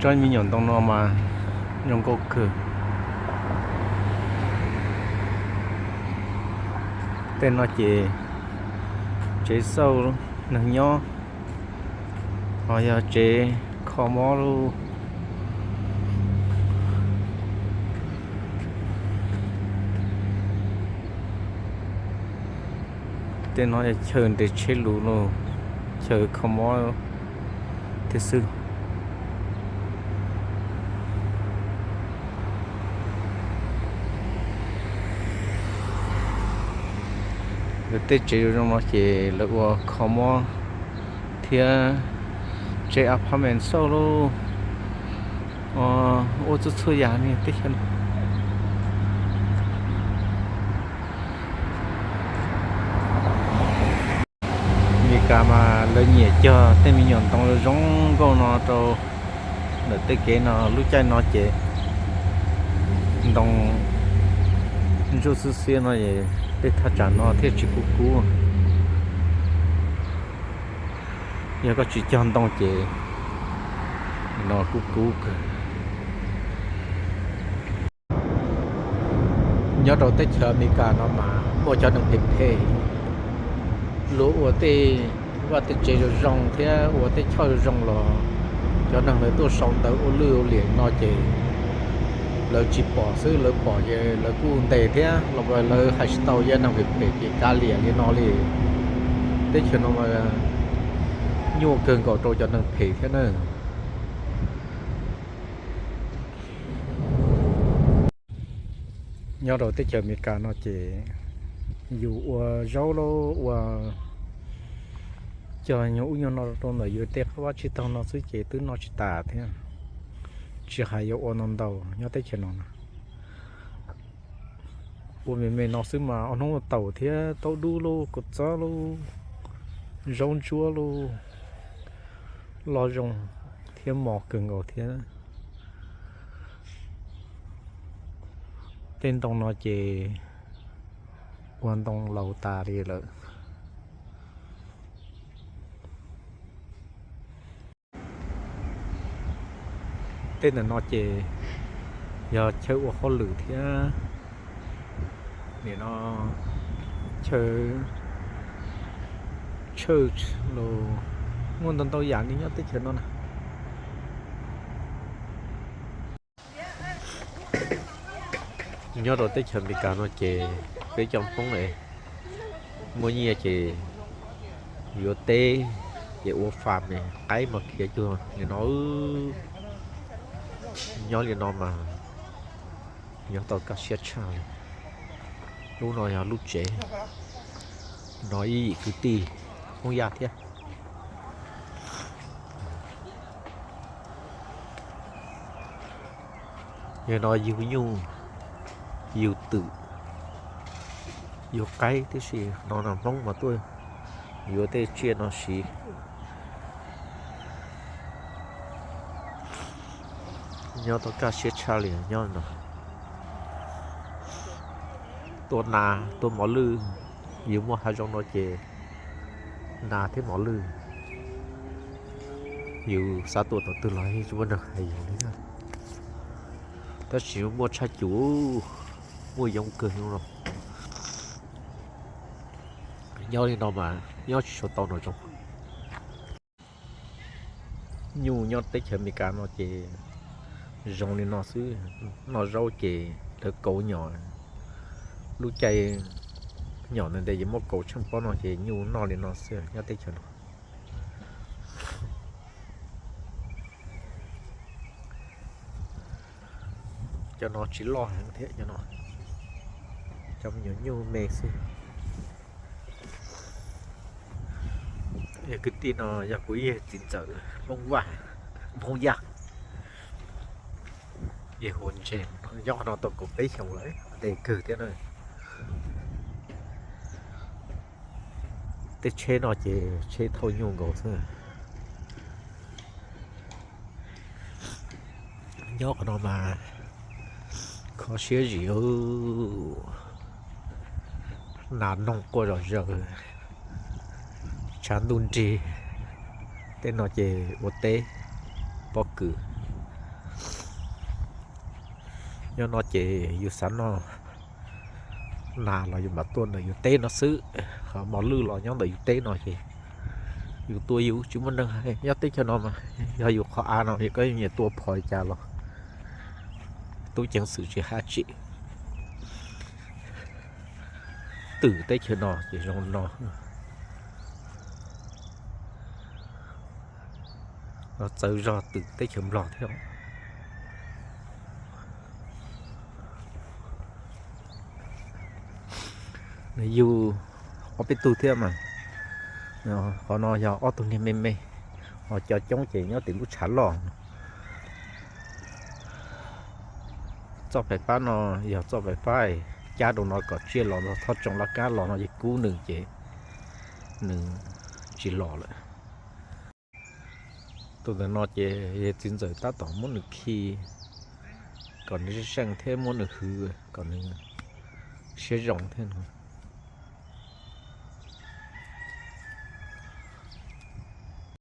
Cov me nyuam ntoo no mas zoo nkauj kawg. Tej no ces tsev xauj neeg nyob, ho yog tsev kho mob lauj. Tej no yog chaw nres tsheb lus lauj, chaw kho mob thiab xwb. Lawv tej tsev zoo zoo no ces lawv ua kho mob thiab tsev apartment xauj lauj. Ua txhua txhua yam li teb chaws no. Meskas mas lawv nyiam cog tej me nyuam ntoo zoo nkauj no rau ntawm tej kev no. Lub caij no ces ntoo ntsuab xiab xiab no es tej thaj tsam no thiaj tsis kub kub. Yog koj tsis cog ntoo ces no kub kub kawg. Nyob rau teb chaws Amelikas no mas muaj cov neeg phem phem, luag ua tej vaj tej tsev zoo zoo thiab ua tej choj zoo zoo los cov neeg lawv tuaj sau ntawv ua lwj ua liam no ces lawv tsis pom xwb, lawv pom ces lawv kuj ntes thiab los lawv hais tsis tau, yog neeg phem phem ces kav liam li no li. Teb chaws no mas nyuaj kawg nkaus rau cov neeg phem thiab na. Nyob rau teb chaws Amelikas no ces yus ua zaub lauj, ua cog nyuag ub nyuag no rau ntawm yus tej qab vaj tsib taug no xwb ces twb noj tsis tas thiab, tsis hais yuav ua ntau ntau nyob teb chaws no na. Ua me me no xwb mas ob hnub taum thiab, taub dub lauj, kua txob lauj, zaub ntsuab lauj, loj zoo thiab mos kawg nkaus thiab. Tej ntoo no ces ua ntoo laus tas li lawm. Tej ntawm no ces yog chaw ua hauj lwm thiab, nim no chaw church los muaj ntau ntau yam li nyob teb chaws no na. Nyob rau teb chaws Amelikas no ces peb cov Hmoob es muaj nyiaj ces yuav teb ces ua farm es qaib mas khiav cuag nim no. Nyob li no mas nyob tau kaj siab tshaj li. Lub no yog lub tsev, no ib yim kwv tij Hmoob Yaj thiab. Yog no yug nyuj, yug twm, yug qaib tib si no, no Hmoob mas tuaj yuav tej tsiaj no siv. Nyob tau kaj siab tshaj li nyob no. Tua nas tua mos lwj, yus muaj hav zoov no ces nas thiab mos lwj, yus xav tua thaum twg los tsis muaj neeg hais yus li na. Tab sis muaj tshaj cum, muaj yoov kawg no. Nyob li no mas nyob tsis tshua tau noj zoo. Nyuj nyob teb chaws Amelikas no ces zoo li no xwb, noj zaub ces lawv kauv nyom, lub caij nyom ntawd ntawd ces muab kauv tsheej pob no ces nyuj noj li no xwb nyob teb chaws no. Cov no tsis loj heev thiab, cov no cov me nyuam nyuj me xwb. Kwv tij no yog kuv ib txiv ntxawm Hmoob Vaj, Hmoob Yaj, yog hu ntse, nyob no tau kaum peb xyoos lawm, ntev kawg thiab na. Tej tsheb no ces tsheb thauj nyuj nkaus xwb. Nyob qhov no mas kho siab zim, nas noog quaj zom zaws, tshav ntuj nrig. Tej no ces ua teb, pob kws, Nyob no ces yus xav noj nas los yus mam tuaj ntawm yus teb no xwb. Ho mos lwj los nyob ntawm yus teb no ces yus tua yus tsis muaj neeg hais. Nyob teb chaws no mas yog yus qhov av no es koj nyiam tua phom li cas los tub ceev xwm tsis haj tseem. Twm teb chaws no ces zoo no, los txawv zog twm teb chaws Nplog thiab. Nws yug ob peb tug thiab mas. Qhov no yog ob tug niag me me, ho cov coob ces nyob tim lub tshav loj. Txoj fais fab no yog txoj fais fab cab rau no kom tsiaj los txhob tsoo laj kab los no ces kub nws ces nws tsis los lawm. Tus ntawm no ces yog txiv ntxawm tab tom muab nws khi kom nws zeej zeej thiab muab nws hwv kom nws siab zoo thiab.